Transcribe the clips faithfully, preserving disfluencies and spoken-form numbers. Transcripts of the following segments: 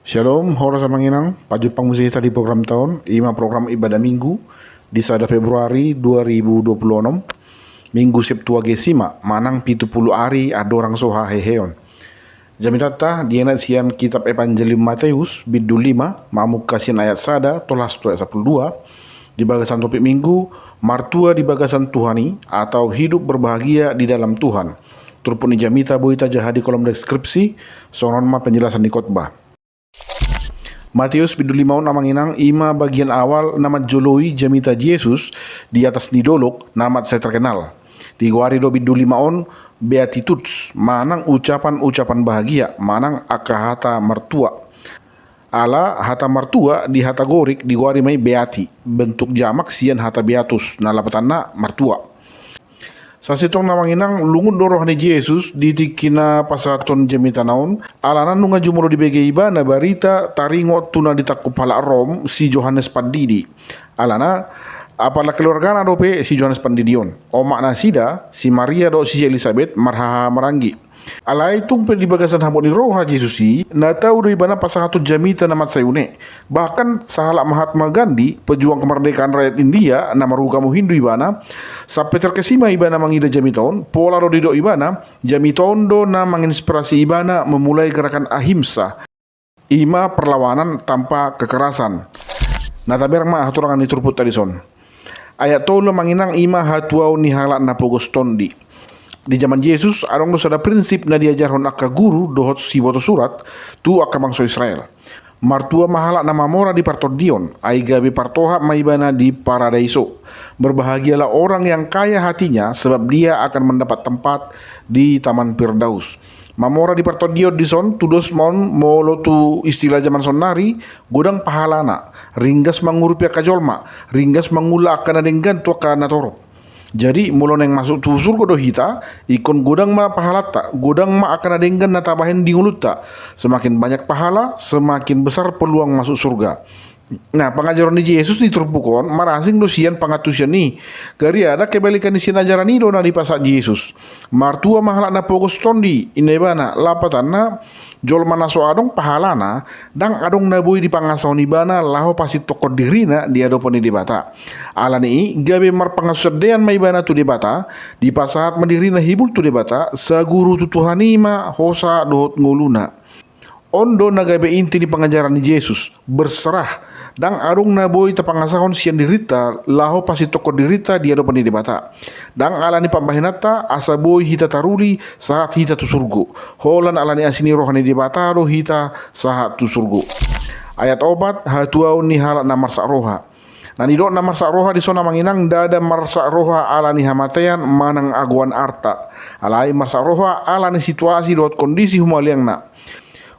Shalom, horas amang inang, pajumpang muse hita di program taon, ima program ibadah minggu, di sada Februari dua ribu dua puluh enam, minggu Septuagesima, manang pitu pulu ari andorang so haheheon. Jamitanta, dienet sian kitab Evangelium Mateus, bindu lima, mamungka sian ayat sada, tolhas tu ayat sampulu dua, di bagasan topik minggu, martua di bagasan Tuhan i, atau hidup berbahagia di dalam Tuhan. Turpuk ni jamita boi tajaha di kolom deskripsi, songon on ma penjelasan ni khotbah. Mateus bindu lima on amang inang ima bagian awal na manjoloi jamita Jesus di atas ni dolok na mansai terkenal. Digoari do bindu lima on Beatitudes, manang ucapan-ucapan bahagia, manang angka hata martua. Ala hata martua di hata Gorik digoari ma i beati, bentuk jamak sian hata beatus, na lapatanna martua. Sasintongna amang inang, lungun do roha ni Jesus di tingki na pasahathon jamitana on, alana nunga jumolo dibege ibana barita taringot tu na ditangkup halak Rom si Johannes Pandidi. Alana, apala keluargana dope si Johannes Pandidi on. Omak nasida, si Maria dohot si Elisabet marhahamaranggi. Alai tung pe di bagasan habot ni roha Jesus i, na tau do ibana pasahathon jamita na mansai une. Bahkan sahalak Mahatma Gandhi, pejuang kemerdekaan rakyat India, na marugamo Hindu ibana, sampe terkesima ibana mangida jamita on, pola do didok ibana, jamita on do na manginspirasi ibana memulai gerakan ahimsa. Ima perlawanan tanpa kekerasan. Na taberang ma hatorangan ni turpukta dison. Ayat tolu amang inang ima hatuaon ni halak na pogos tondi. Di jaman Jesus, adong do sada prinsip na diajarhon angka guru dohot siboto surat tu angka bangso Israel. Martua ma halak na mamora di partondion, ai gabe partohap ma ibana di paradaiso. Berbahagialah orang yang kaya hatinya, sebab dia akan mendapat tempat di Taman Firdaus. Mamora di partondion dison, tudos ma on molo tu istilah jaman sonnari, godang pahalana, ringgas mangurupi angka jolma, ringgas mangula angka na denggan tu angka na torop. Jadi, molo naeng masuk tu surgo do hita, ingkon godang ma pahalanta, godang ma angka na denggan na tabahen di ngolunta. Semakin banyak pahala, semakin besar peluang masuk surga. Nah, pangajaran ni Jesus di turpuk on marasing do sian pangantusion i. Gariada kebalikan ni sian ajaran i do na dipasahat Jesus. Martua ma halak na pogos tondi, inna ibana, lapatanna, jolma na so adong pahalana, ndang adong na boi dipangasahon ibana laho pasintongkon dirina di adopan ni Debata. Alani i, gabe marpangantusion ma ibana tu Debata, dipasahat ma dirina hibul tu Debata, saguru tu Tuhan i ma hosa dohot ngoluna. On do na gabe inti ni pangajaran ni Jesus, berserah. Ndang adong na boi tapangasahon sian dirinta, laho pasintongkon dirinta di adopan ni Debata. Ndang alani pambahenanta, asa boi hita taruli, sahat hita tu surgo. Holan alani asi ni roha ni Debata do hita sahat tu surgo. Ayat opat, hatuaon ni halak na marsak roha. Na nidok na marsak roha dison amang inang, ndada marsak roha alani hamatean manang agoan arta. Alai marsak roha alani situasi dohot kondisi humaliangna.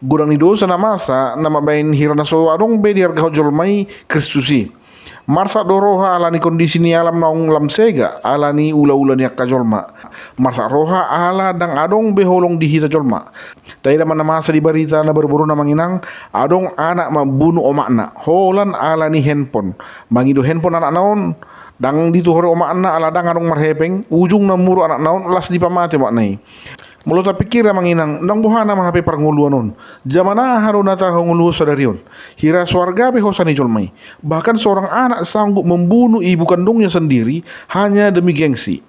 Godang ni dosa na masa na mambahen hira na so adong be diargahon jolma i Kristus i. Marsak do roha alani kondisi ni alam naung lam sega alani ulaula ni angka jolma. Marsak roha ala ndang adong be holong di hita jolma. Taida ma na masa di barita na borumboru na amang inang, adong anak mambunu omakna, holan alani handphone. Mangido handphone anakna on, ndang dituhori omakna ala ndang adong marhepeng, ujungna muruk anakna on, las dipamate omakna i. Molo tapikir amang inang, ndang boha nama hape parngoluan on. Jaman aha do na tahangoluhon sadari on. Hira so arga be hosa ni jolma i. Bahkan seorang anak sanggup membunuh ibu kandungnya sendiri hanya demi gengsi.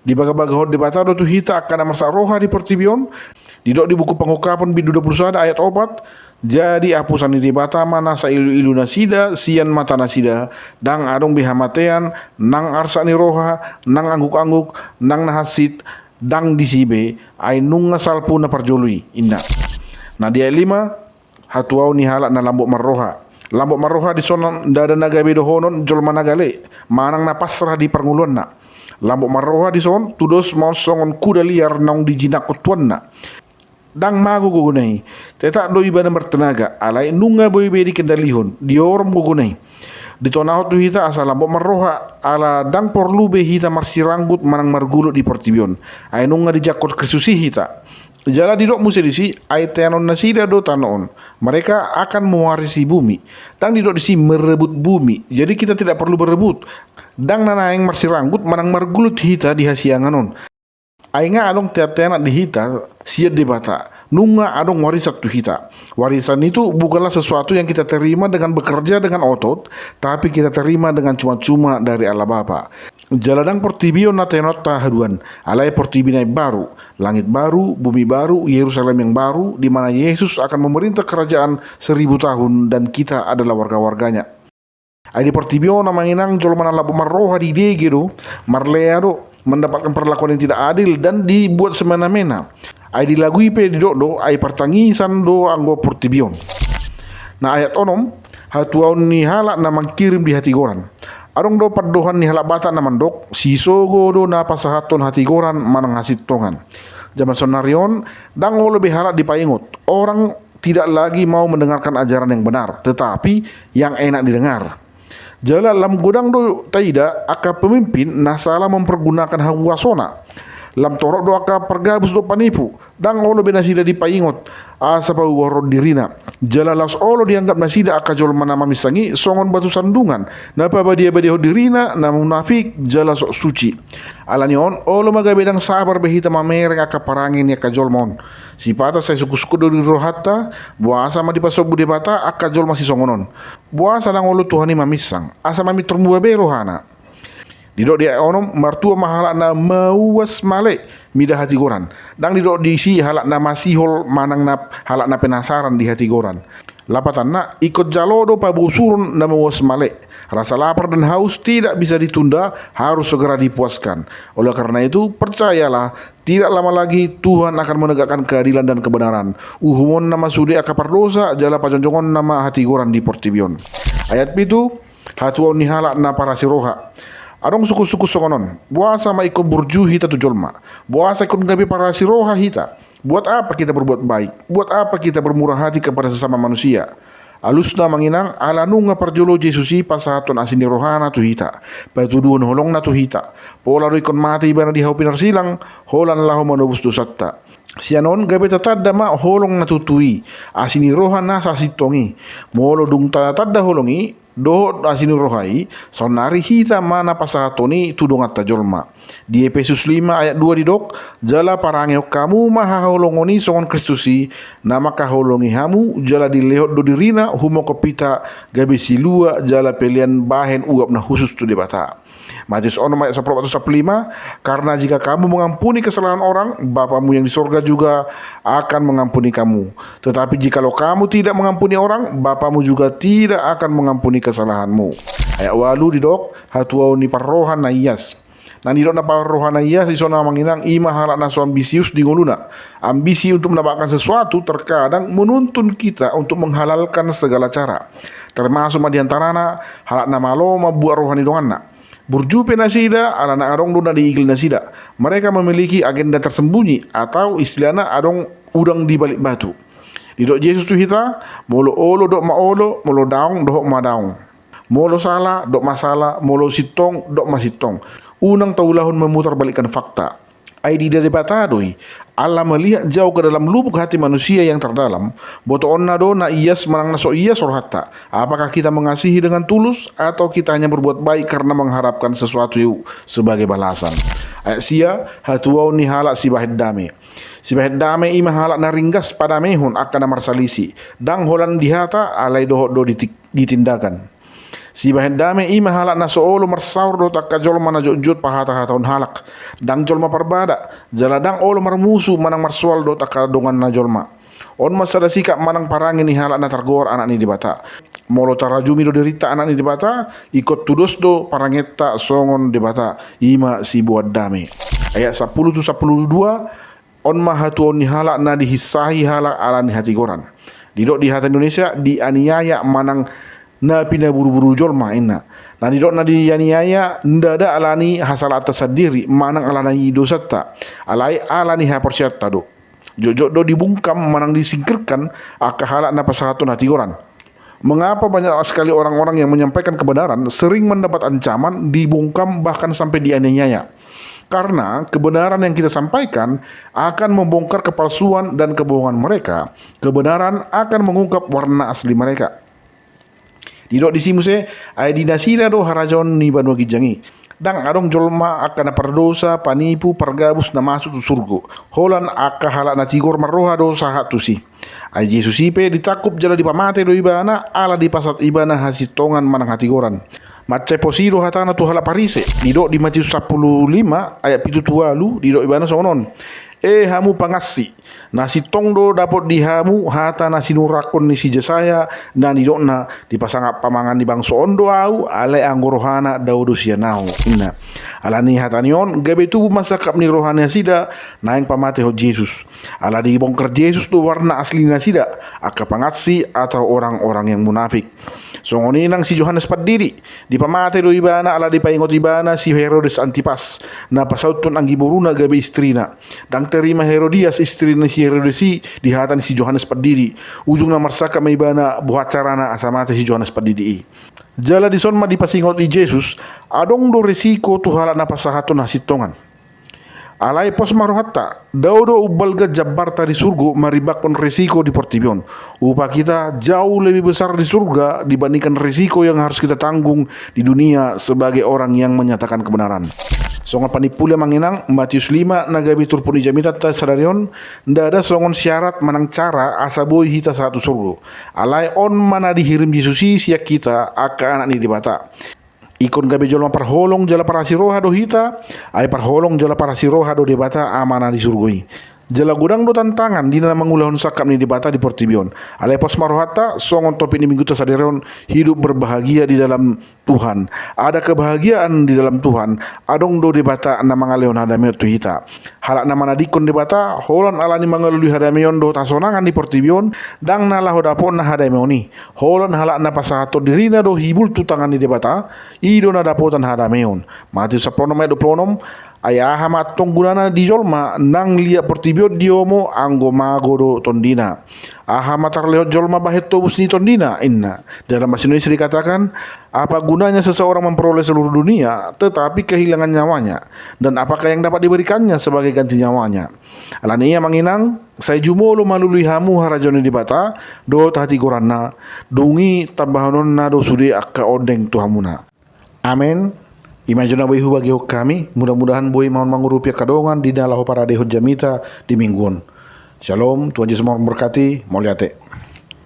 Dibagabagahon Debata do tu hita angka na marsak roha di portibi on. Didok di buku Pangungkapon bindu dua pulu sada ayat opat, jadi apusan ni Debata ma na sailuilu nasida sian mata nasida, ndang adong be hamatean, nang arsak ni roha, nang anggukangguk, nang na hansit, ndang disi be, ai nunga salpu na parjolo i, inna. Na di ayat lima, hatuaon ni halak na lambok marroha. Lambok marroha dison ndada na gabe dohonon jolma na gale, manang na pasrah di parngoluanna. Lambok marroha dison tudos ma on songon kuda liar naung dijinakkon tuanna. Ndang mago gogona i, tetap do ibana martenaga, alai nunga boi be dikendalihon, diorom gogona i. Ditonahon tu hita asa lambok marroha, ala ndang porlu be hita marsiranggut manang margulut di portibi on. Ai nunga dijangkon Kristus i hita. Jala didok muse disi, ai teanon nasida do tano on. Mereka akan mewarisi bumi. Ndang didok disi merebut bumi. Jadi kita tidak perlu berebut. Ndang na naeng marsiranggut manang margulut hita di hasiangan on. Ai nga adong teateanak di hita sian Debata. Nunga adong warisan tu hita. Warisan itu bukanlah sesuatu yang kita terima dengan bekerja dengan otot, tapi kita terima dengan cuma-cuma dari Allah Bapa. Jala ndang portibi on na tinoanta haduan, alai portibi na imbaru, langit baru, bumi baru, Yerusalem yang baru, di mana Yesus akan memerintah kerajaan seribu tahun dan kita adalah warga-warganya. Ai di portibi on, amang inang, jolma na lambok marroha didege do, marlea do, mendapatkan perlakuan yang tidak adil dan dibuat semena-mena. Ai di lagu i pe didok do, ai partangisan do anggo portibi on. Na ayat onom, hatuaon ni halak na mangkirim di hatigoran. Adong do pandohan ni halak Batak na mandok, sisogo do na pasahathon hatigoran manang hasintongan. Zaman sonari on, ndang olo be halak dipaingot. Orang tidak lagi mau mendengarkan ajaran yang benar, tetapi yang enak didengar. Jala lam godang do taida angka pemimpin na salah mempergunakan hahuasona. Lam torop do angka pargabus dohot panipu, ndang olo be nasida dipaingot asa paboahon dirina. Jala laos olo dianggap nasida angka jolma na maminsang i songon batu sandungan, na pabadia-badiahon dirina, na munafik jala sok suci. Ala ni on, olo ma gabe ndang sabar be hita mamereng angka parange ni angka jolma on. Sipata sai sungkun-sungkun do di rohanta, boasa ma dipasombu Debata angka jolma sisongon on. Boasa ndang olo Tuhan i maminsang, asa mamintor muba be rohana. Didok di ayat onom, martua ma halak na mauas male mida hatigoran. Ndang didok disi halak na masihol manang na halak na penasaran di hatigoran. Lapatanna, ingkon jalo do pabosuron na mauas male. Rasa lapar dan haus tidak bisa ditunda, harus segera dipuaskan. Oleh karena itu, percayalah, tidak lama lagi Tuhan akan menegakkan keadilan dan kebenaran. Uhumonna ma sude angka pardosa, jala pajongjongonna ma hatigoran di portibi on. Ayat pitu, hatuaon ni halak na parasi roha. Adong sungkun-sungkun songon on, boasa ma ingkon burju hita tu jolma? Boasa ingkon gabe parasi roha hita? Buat apa kita berbuat baik? Buat apa kita bermurah hati kepada sesama manusia? Alusna, amang inang, ala nunga parjolo Jesus i pasahathon asi ni rohana tu hita, patuduhon holongna tu hita. Pola do ingkon mate ibana di hau pinarsilang, holan laho manobus dosanta. Sian on gabe tatanda ma holong na tutu i, asi ni roha na sasintong i. Molo dung tatanda holong i dohot asi ni roha i, saonnari hita ma na pasahathon i tu donganta jolma. Di Epesus lima ayat dua didok, jala parangehon hamu ma haholongon i songon Kristus i, na mangkaholongi hamu, jala dilehon do dirina humongkop hita gabe silua jala pelean bahen uap na hushus tu Debata. Matius onom ayat sampulu opat tu sampulu lima, karena jika kamu mengampuni kesalahan orang, Bapamu yang di sorga juga akan mengampuni kamu. Tetapi jikalau kamu tidak mengampuni orang, Bapamu juga tidak akan mengampuni kesalahanmu. Ayat ualu didok, hatuaon ni parroha na ias. Na nidok na parroha na ias, dison, amang inang, i ma halak na so ambisius di ngoluna. Ambisi untuk mendapatkan sesuatu terkadang menuntun kita untuk menghalalkan segala cara. Termasuk ma di antarana halak na malo mambuat roha ni donganna. Burju pe nasida, alana adong do na diigil nasida. Mereka memiliki agenda tersembunyi, atau istilahna adong udang di balik batu. Didok Jesus tu hita, molo olo dohot ma olo, molo daong dohot ma daong. Molo sala dohot ma sala, molo sintong dohot ma sintong. Unang taulahon memutarbalikkan fakta. Ai diida Debata do i. Allah melihat jauh ke dalam lubuk hati manusia yang terdalam, botoonna do na ias manang na so ias rohanta. Apakah kita mengasihi dengan tulus, atau kita hanya berbuat baik karena mengharapkan sesuatu sebagai balasan? Ayat sia, hatuaon ni halak sibahen dame. Sibahen dame i ma halak na ringgas padamehon angka na marsalisi, ndang holan di hata, alai dohot do di ti-, di tindakan. Sibahen dame i ma halak na so olo marsaor dohot angka jolma na jotjot pahatahatahon halak, ndang jolma parbada, jala ndang olo marmusu manang marsoal dohot angka donganna jolma. On ma sada sikap manang parange ni halak na targoar anak ni Debata. Molo tarajumi do dirinta anak ni Debata, ingkon tudos do parangenta songon Debata, i ma siboan dame. Ayat sampulu tu sampulu dua, on ma hatuaon ni halak na dihinsahi halak ala ni hatigoran. Didok di hata Indonesia, dianiaya manang na pinaburuburu jolma, inna. Na nidok na dianiaya ndada ala ni hasalaanta sandiri manang ala ni dosanta, alai ala ni haporseaonta do. Jotjot do dibungkam manang disingkirkan angka halak na pasahathon hatigoran. Mengapa banyak sekali orang-orang yang menyampaikan kebenaran sering mendapat ancaman, dibungkam, bahkan sampai dianiaya? Karena kebenaran yang kita sampaikan akan membongkar kepalsuan dan kebohongan mereka. Kebenaran akan mengungkap warna asli mereka. Didok disi muse, ai di nasida do harajaon ni banua ginjang i. Ndang adong jolma angka na pardosa, panipu, pargabus na masuk tu surgo, holan angka halak na tigor marroha do sahat tusi. Ai Jesus i pe ditangkup jala dipamate do ibana ala dipasahat ibana hasintongan manang hatigoran. Mansai pos i do hatana tu halak Parise, didok di Matius sampulu lima ayat pitu tu ualu, didok ibana songon on: E hamu pangansi, na sintong do dapot di hamu hata na sinurakkon ni si Jesaya na nidokna: Dipasangap pamangan ni bangso on do Ahu, alai anggo rohana dao do sian Ahu, inna. Alani hata ni on gabe tubu ma sangkap ni roha nasida naeng pamatehon Jesus. Ala dibongkar Jesus do warna asli nasida, angka pangansi atau orang-orang yang munafik. Songon i nang si Johannes Pandidi, dipamate do ibana ala dipaingot ibana si Herodes Antipas, na pasauthon anggi boruna gabe istrina. Ndang tarima Herodias, istri ni si Herodes i, di hata ni si Johannes Pandidi. Ujungna marsangkap ma ibana boha carana asa mate si Johannes Pandidi i. Jala dison ma dipasingot i Jesus, adong do resiko tu halak na pasahathon hasintongan. Alai pos ma rohanta, dao do umbalga jambarta di surgo marimbangkon resiko di portibi on. Upah kita jauh lebih besar di surga dibandingkan resiko yang harus kita tanggung di dunia sebagai orang yang menyatakan kebenaran. Songon panimpuli, amang inang, Matius lima na gabe turpuk ni jamitanta sadari on, ndada songon syarat manang cara asa boi hita sahat tu surgo. Alai on ma na dihirim Jesus i sian hita, angka anak ni Debata. Ingkon gabe jolma parholong jala parasi roha do hita, ai parholong jala parasi roha do Debata Amana di surgo i. Jala godang do tantangan di na mangulahon sangkap ni Debata di portibi on. Alai pos ma rohanta, songon topik ni minggunta sadari on, hidup berbahagia di dalam Tuhan. Ada kebahagiaan di dalam Tuhan, adong do Debata na mangalehon hadameon tu hita. Halak na manadingkon Debata, holan ala ni mangalului hadameon dohot hasonangan di portibi on, ndang na laho dapotna hadameon i. Holan halak na pasahathon dirina do hibul tu tangan ni Debata, i do na dapotan hadameon. Matius sampulu onom ayat dua pulu onom, ai aha ma antong gunana di jolma nang liat portibi on diomo anggo mago do tondina? Aha ma tarlehon jolma bahen tobus ni tondina, inna. Dalam bahasa Indonesia dikatakan, apa gunanya seseorang memperoleh seluruh dunia, tetapi kehilangan nyawanya? Dan apakah yang dapat diberikannya sebagai ganti nyawanya? Alani i, amang inang, sai jumolo ma lului hamu harajaon ni Debata dohot hatigoranna, dung i tambahononna do sude angka ondeng tu hamuna. Amen. Ima jo na boi hubagihon hami, mudah-mudahan boi ma on mangurupi angka dongan di na laho paradehon jamita di minggu on. Shalom, Tuhan Yesus memberkati, mauliate.